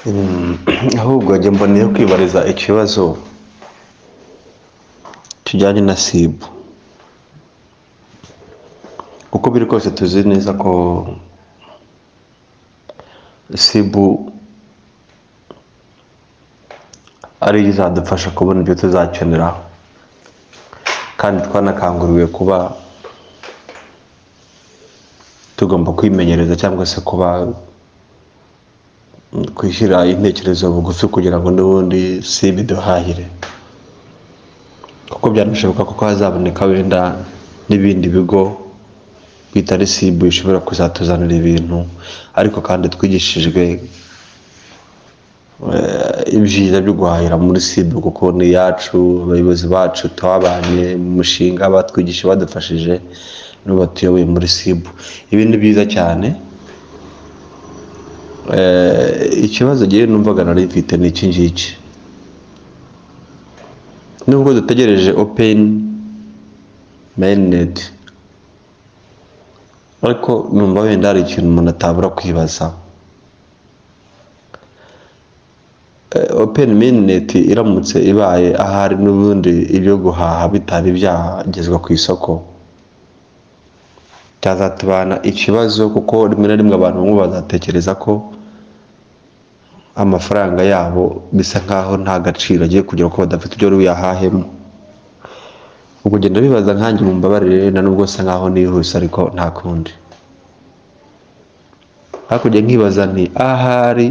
Ahubwo njye mboneye kwibariza ikibazo kijyanye na SIB. Uko biri kose tuzi neza ko SIB ari izadufasha kubona ibyo tuzakenera, kandi twanakanguriwe kuba tugomba kwimenyereza cyangwa se kuba kwishyira intekerezo bugufi kugira ngo n'ubundi SIB iduhahire, kuko byanashoboka kuko hazaboneka wenda n'ibindi bigo bitari SIB bishobora kuzatuzanira ibintu, ariko kandi twigishijwe ibyiza byo guhahira muri SIB kuko ni iyacu, abayobozi bacu twabanye mu mushinga batwigisha badufashije n'ubu batuyoboye muri SIB. Ibi ni byiza cyane. Ikibazo ngewe numvaga nari mfite ni iki ngiki: nubwo dutegereje open mainnet, ariko numva wenda hari ikintu umuntu atabura kwibaza. Open mainnet iramutse ibaye ahari n'ubundi ibyo guhaha bitari byagezwa ku isoko, byazatubana ikibazo, kuko rimwe na rimwe abantu bamwe bazatekereza ko amafaranga yabo bisa nkaho nta gaciro agiye kugira kuko badafite ibyo buyahahemo. Ubwo ugenda bibaza nkanjye, mumbabarire na nubwo nsa nkaho nihuse ariko nta kundi. Hakurya nkibaza nti ahari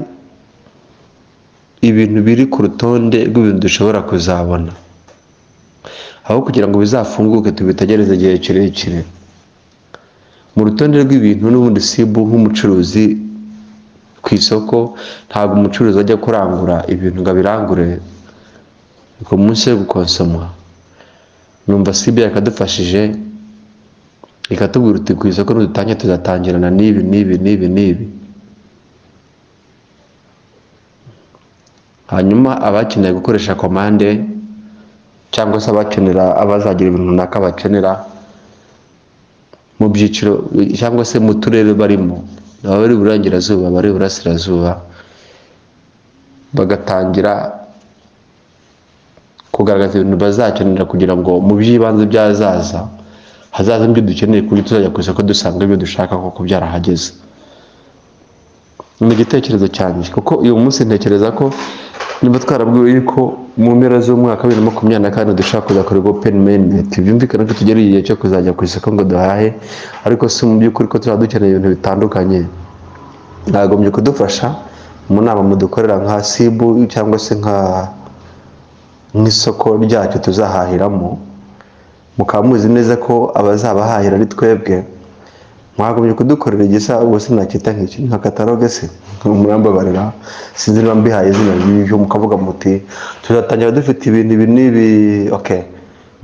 ibintu biri ku rutonde rw'ibintu dushobora kuzabona, aho kugira ngo bizafunguke tubitegereze igihe kirekire. Mu rutonde rw'ibintu n'ubundi SIB nk'umucuruzi ku isoko, ntabwo umucuruzi ajya kurangura ibintu ngo abirangure ku munsi wo gukonsomwa. Numva SIB yakadufashije ikatubwira uti ku isoko nidutangira tuzatangirana n'ibi n'ibi n'ibi n'ibi, hanyuma abakeneye gukoresha komande cyangwa se abakenera abazagira ibintu runaka bakenera mu byiciro cyangwa se mu turere barimo, abari iburengerazuba, abari iburasirazuba, bagatangira kugaragaza ibintu bazakenera kugira ngo mu by'ibanze by'ahazaza hazaza ibyo dukeneye, ku buryo tuzajya ku isoko dusanga ibyo dushaka koko byarahageze. Ni igitekerezo cyanjye, kuko uyu munsi ntekereza ko niba twarabwiwe yuko mu mpera z'umwaka wa 2024 dushobora kuzakora open mainnet, byumvikana ko tugera igihe cyo kuzajya ku isoko ngo duhahe, ariko si mu by'ukuri ko tuzaba dukeneye ibintu bitandukanye. Mwagombye kudufasha mu nama mudukorera nka SIB cyangwa se nk'isoko ryacyo tuzahahiramo, mukaba muzi neza ko abazabahahira ari twebwe. Mwagombye kudukorera igisa, ubwo sinakita nk'iki, nka kataloge se, murambabarira sinzi niba mbihaye izina ry'ibyo, mukavuga muti tuzatangira dufite ibintu ibi n'ibi, okay,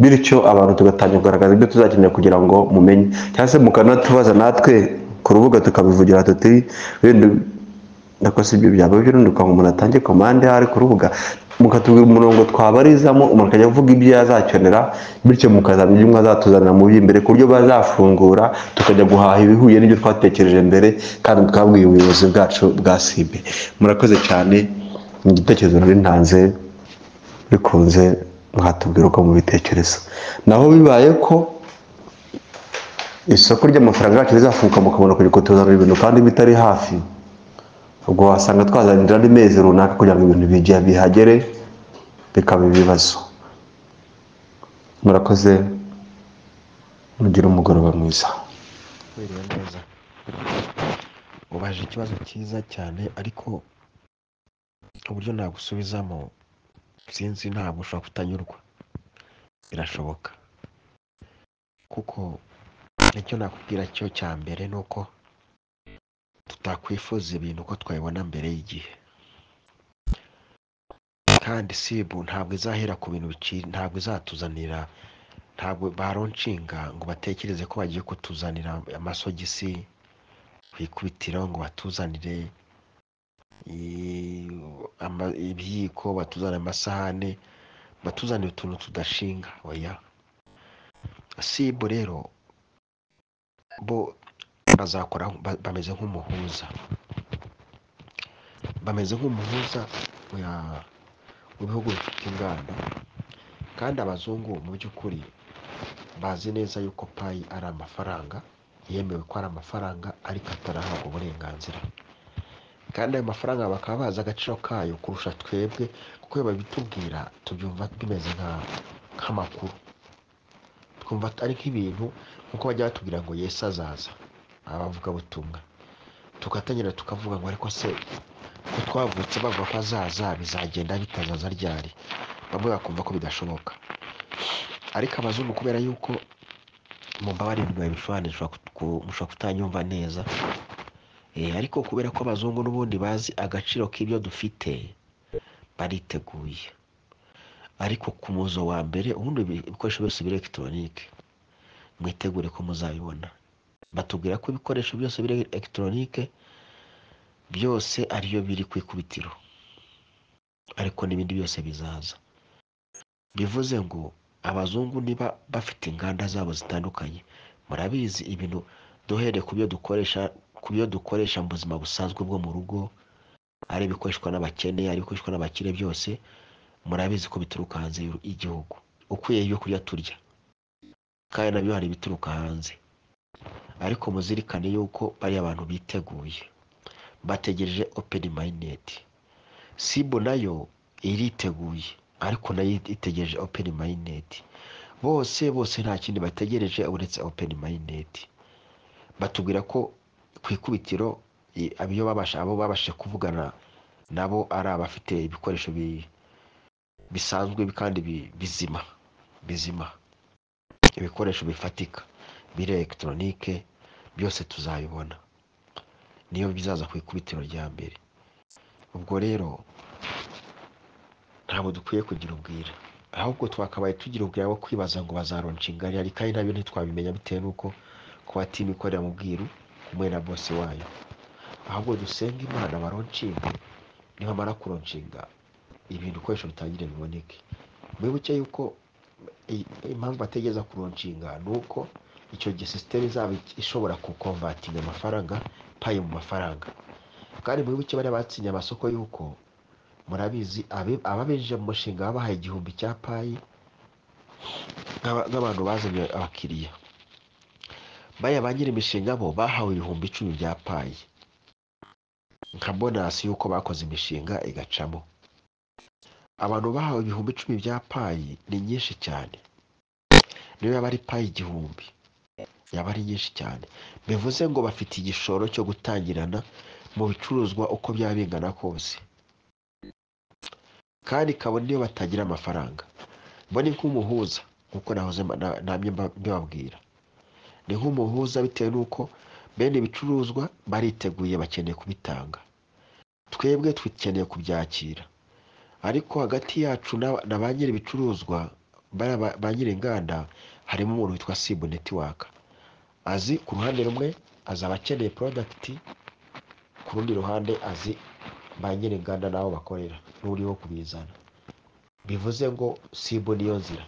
bityo abantu tugatangira kugaragaza ibyo tuzakenera kugira ngo mumenye, cyangwa se mukanatubaza natwe ku rubuga tukabivugira tuti wenda nakoze ibyo byaba byo ngo umuntu atange komande ari ku rubuga, mukatubwira umurongo twabarizamo, umuntu akajya avuga ibyo yazakenera, bityo mukazamenya ibyo mwazatuzanira mu by'imbere, ku buryo bazafungura tukajya guhaha ibihuye n'ibyo twatekereje mbere, kandi twabwiye ubuyobozi bwacu bwa SIB. Murakoze cyane, ni igitekerezo nari ntanze, bikunze mwatubwira uko mubitekereza. Naho bibaye ko isoko ry'amafaranga yacu rizafunguka mukabona kujya kutuzanira ibintu kandi bitari hafi, ubwo wasanga twazanira andi mezi runaka kugira ngo ibintu bijye bihagere, bikaba ibibazo. Murakoze, mugire umugoroba mwiza. Wiriwe neza, ubaje ikibazo cyiza cyane, ariko uburyo nagusubizamo sinzi, ntabwo ushobora kutanyurwa, birashoboka, kuko icyo nakubwira cyo cya mbere ni uko tutakwifuza ibintu uko twabibona mbere y'igihe, kandi SIB ntabwo izahera ku bintu biciri, ntabwo izatuzanira, ntabwo baronshinga ngo batekereze ko bagiye kutuzanira amasogisi ku ikubitiro, ngo batuzanire ibiyiko, batuzanire amasahane, batuzanire utuntu tudashinga. Oya, SIB rero bo bazakora bameze nk'umuhuza. Bameze nk'umuhuza w'ibihugu bifite inganda, kandi abazungu mu by'ukuri bazi neza yuko Pi ari amafaranga yemewe, ko ari amafaranga ariko atarahabwa uburenganzira, kandi ayo mafaranga bakaba bazi agaciro kayo kurusha twebwe, kuko iyo babitubwira tubyumva bimeze nk'amakuru, twumva ari nk'ibintu nk'uko bajya batubwira ngo Yesu azaza, abavugabutumwa, tugatangira tukavuga ngo ariko se ko twavutse bavuga ko azaza, bizagenda bitazaza ryari? Bamwe bakumva ko bidashoboka, ariko abazungu kubera yuko, mumbabarire bisobanuro mushobora kutanyumva neza, ariko kubera ko abazungu n'ubundi bazi agaciro k'ibyo dufite, bariteguye. Ariko ku muzo wa mbere ubundi ibikoresho byose biri elegitoronike mwitegure ko muzabibona. Batubwira ko ibikoresho byose biri elegitoronike byose ariyo biri ku ikubitiro, ariko n'ibindi byose bizaza. Bivuze ngo abazungu niba bafite inganda zabo zitandukanye, murabizi ibintu duhereye ku byo dukoresha, ku byo dukoresha mu buzima busanzwe bwo mu rugo, ari ibikoreshwa n'abakene, ari ibikoreshwa n'abakire, byose murabizi ko bituruka hanze y'igihugu. Ukuye ibyo kurya turya, kandi nabyo hari ibituruka hanze. Ariko muzirikane yuko bariya abantu biteguye, bategereje open mainnet. SIBO nayo iriteguye, ariko nayo itegereje open mainnet. Bose bose nta kindi bategereje uretse open mainnet. Batubwira ko ku ikubitiro abiyo babasha, abo babashije kuvugana nabo ari abafite ibikoresho bisanzwe kandi bizima, bizima, ibikoresho bifatika biri elegitoronike, byose tuzabibona, niyo bizaza ku ikubitiro rya mbere. Ubwo rero ntabwo dukwiye kugira ubwira, ahubwo twakabaye tugira ubwira bwo kwibaza ngo bazalaunchinga ryari, kandi nabyo ntitwabimenya bitewe n'uko kuba team ikorera mu bwiru kumwe na boss wayo. Ahubwo dusenge Imana balaunchinge, nibamara kulaunchinga ibintu bikoresho bitangire biboneke. Mwibuke yuko impamvu bategereza kulaunchinga ni uko icyo gihe sisiteme izaba ishobora kuconvertinga amafaranga Pi mu mafaranga. Kandi mwibuke bariya batsinye amasoko yuko murabizi ababinjije mu mushinga babahaye 1000 cya Pi nk'abantu bazanye abakiriya. Baya ba nyiri imishinga bo bahawe 10,000 bya Pi nka bonus y'uko bakoze imishinga igacamo. Abantu bahawe 10,000 bya Pi ni nyinshi cyane, niyo yaba ari Pi 1000 yaba ari nyinshi cyane. Bivuze ngo bafite igishoro cyo gutangirana mu bicuruzwa uko byaba bingana kose, kandi kabone niyo batagira amafaranga. Bo ni nk'umuhuza, nk'uko nahoze namye mbibabwira, ni nk'umuhuza bitewe n'uko bene ibicuruzwa bariteguye, bakeneye kubitanga, twebwe dukeneye kubyakira. Ariko hagati yacu na ba nyiri ibicuruzwa, ba nyiri inganda, harimo umuntu witwa SIBO Network. Azi ku ruhande rumwe azaba akeneye product, ku rundi ruhande azi ba nyiri inganda n'aho bakorera n'uriho kubizana. Bivuze ngo SIBO niyo nzira,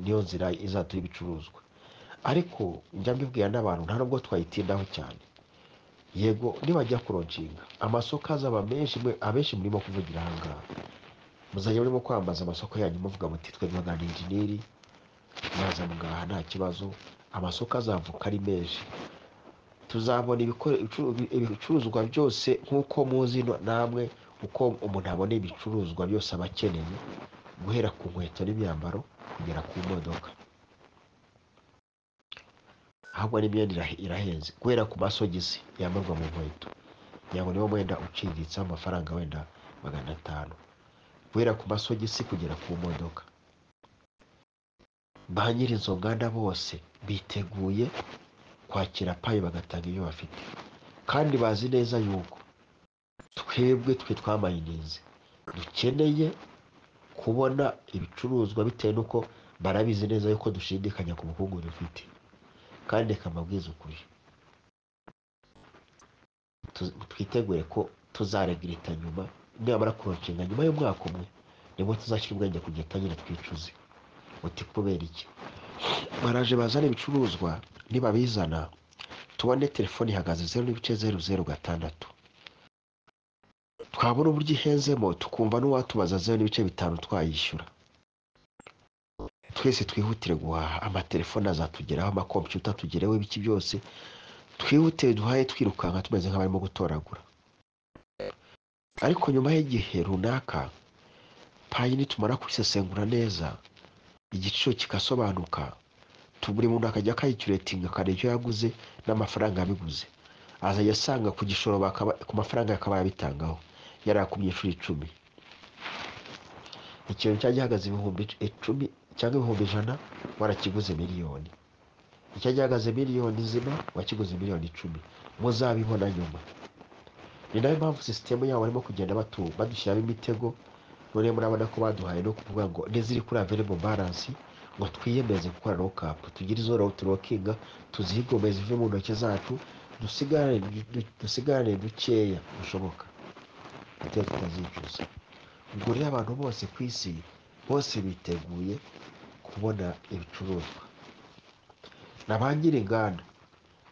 niyo nzira izaduha ibicuruzwa. Ariko njya mbibwira n'abantu, nta nubwo twayitindaho cyane. Yego nibajya kulaunchinga amasoko azaba menshi, mwe abenshi murimo kuvugira aha ngaha muzajya murimo kwamamaza amasoko yanyu muvuga muti twe duhagarariye injiniri, mwaza mugaha nta kibazo, amasoko azavuka ari menshi, tuzabona ibicuruzwa byose nk'uko muzi namwe uko umuntu abona ibicuruzwa byose aba akeneye, guhera ku nkweto n'imyambaro kugera ku modoka. Ahubwo n'imyenda irahenze, guhera ku masogisi yambarwa mu nkweto, kugira ngo niwo mwenda uciriritseho amafaranga wenda 500, guhera ku masogisi kugera ku modoka. Ba nyiri izo nganda bose biteguye kwakira Pi bagatanga ibyo bafite, kandi bazi neza yuko twebwe twe twamayininze dukeneye kubona ibicuruzwa, bitewe n'uko barabizi neza yuko dushidikanya ku bukungu dufite. Kandi reka mbabwize ukuri, twitegure ko tuzaregretta nyuma, nibamara kulaunchinga nyuma y'umwaka umwe nibwo tuzashyira ubwenge ku gihe tangire twicuze uti kubera iki baraje bazana ibicuruzwa. Nibabizana tubone telefone ihagaze 0.006, Twabona uburyo ihenzemo tukumva n'uwatubaza 0.5 twayishyura. Twese twihutire guhaha, amatelefone azatugeraho, amakompiyuta atugereho, ibiki byose twihutire duhaye twirukanka tumeze nk'abarimo gutoragura. Ariko nyuma y'igihe runaka Pi nitumara kuyisesengura neza, igiciro kikasobanuka, buri muntu akajya akayicuratinga akareba icyo yaguze n'amafaranga yabiguze, azajya asanga ku gishoro ku mafaranga akaba yabitangaho yarakubye inshuro 10. Ikintu cyari gihagaze 10,000 cyangwa 100,000 warakiguze miliyoni, icyari gihagaze miliyoni nzima wakiguze miliyoni 10. Muzabibona nyuma. Ni nayo mpamvu sisitemu yabo barimo kugenda badushyiramo imitego. None murabona ko baduhaye no kuvuga ngo n'iziri kuri available balance ngo twiyemeze gukora lockup, tugire izo tulockinga, tuzigome zive mu ntoki zacu, dusigarane dukeya dushoboka tutari tutazicuza. Ubwo rero abantu bose ku isi bose biteguye kubona ibicuruzwa, na ba nyir'inganda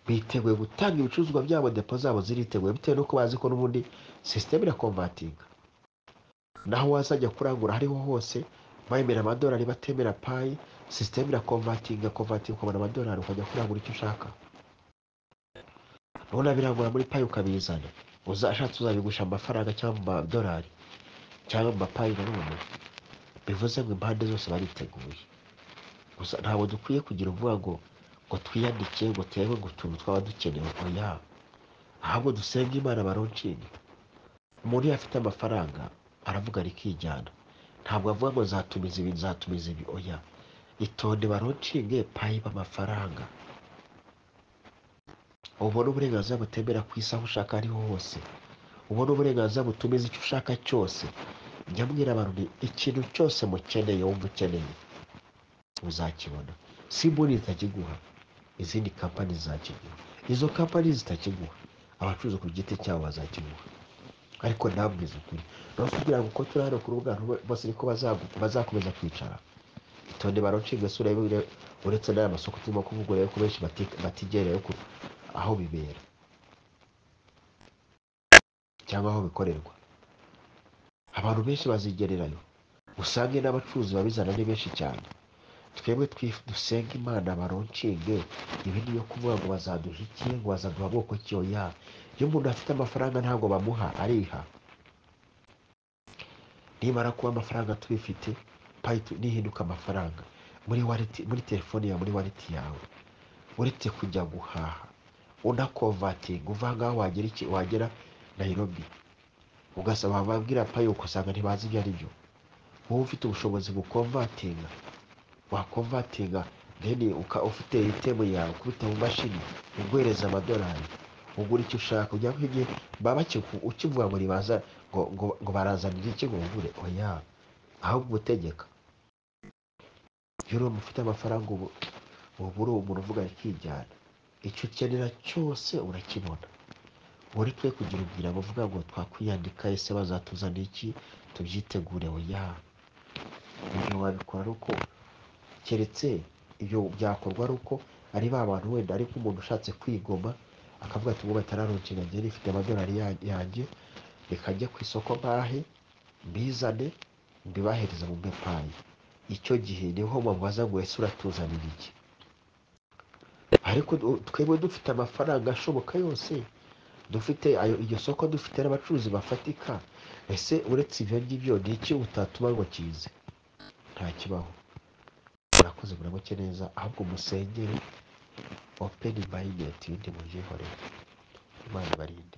biteguye gutanga ibicuruzwa byabo, depo zabo ziriteguye bitewe n'uko bazi ko n'ubundi sisiteme iraconvertinga. Naho wazajya kurangura hariho hose bemera amadolari batemera Pi, sisiteme iraconvertinga, convertinga ukabona amadolari ukajya kurangura icyo ushaka. Nunabirangura muri Pi ukabizana, ushatse uzabigurisha amafaranga cyangwa mu madolari cyangwa mu maPi nanone. Bivuze ngo impande zose bariteguye. Gusa ntabwo dukwiye kugira uvuga ngo twiyandike ngo turebe ngo utuntu twaba dukenewe, oya, ahubwo dusenge Imana balaunchinge. Umuntu iyo afite amafaranga aravuga rikijyana, ntabwo avuga ngo nzatumiza ibi nzatumiza ibi, oya. Itonde balaunchinge Pi amafaranga, ubone uburenganzira butembera ku isi aho ushaka ariho hose, ubone uburenganzira butumiza icyo ushaka cyose. Njya mbwira abantu nti ikintu cyose mukeneye wumva ukeneye uzakibona. Simbuni itakiguha, izindi kampani zizakiguha, izo kampani zitakiguha abacuruzi ku giti cyabo bazakiguha. Ariko ndababwiza ukuri, naho kugira ngo uko turi hano ku rubuga bose niko bazakomeza kwicara. Itonde balaunchinge isura, uretse n'aya masoko turimo kuvuga, urebe ko benshi batigererayo aho bibera cyangwa aho bikorerwa. Abantu benshi bazigererayo, usange n'abacuruzi babizana ni benshi cyane. Twebwe dusenge Imana balaunchinge, ibindi yo kuvuga ngo bazaduha iki, ngo bazaduha bwoko ki, oya. Iyo umuntu afite amafaranga ntabwo bamuha, ariha. Nimara kuba amafaranga tubifite, Pi nihinduka amafaranga muri wallet, muri telefone yawe, muri wallet yawe, uretse kujya guhaha unaconvertinga uva ngaho wagera iki, wagera Nairobi ugasaba babwira Pi ugasanga ntibazi ibyo ari byo. Wowe ufite ubushobozi buconvertinga, waconvertinga then ufite ATM yawe ukubita mu mashini uguhereza amadolari ugura icyo ushaka. Ujya igihe baba ukivuga ngo ribaza ngo barazanira iki ngo ugure, oya, ahubwo utegeka. Iyo uri ufite amafaranga ubu uri umuntu uvuga rikijyana, icyo ukenera cyose urakibona. Uri twe kugira ubwira bavuga ngo twakwiyandika, ese bazatuzanira iki, tubyitegure, oya. Ibyo wabikora ari uko, keretse ibyo byakorwa ari uko ari ba bantu wenda, ariko umuntu ushatse kwigoma akavuga ati ubwo bataralaunchinga njye nifite amadolari yanjye, reka njye ku isoko mpahe mbizane mbibahereza mu Pi. Icyo gihe niho bamubaza ngo ese uratuzanira iki? Ariko twebwe dufite amafaranga ashoboka yose, dufite ayo iryo soko, dufite n'abacuruzi bafatika, ese uretse ibyo ngibyo ni iki utatuma ngo kize? Nta kibaho. Murakoze, muramuke neza, ahubwo musengere open mainnet, ibindi mubyihorere. Imana ibarinde.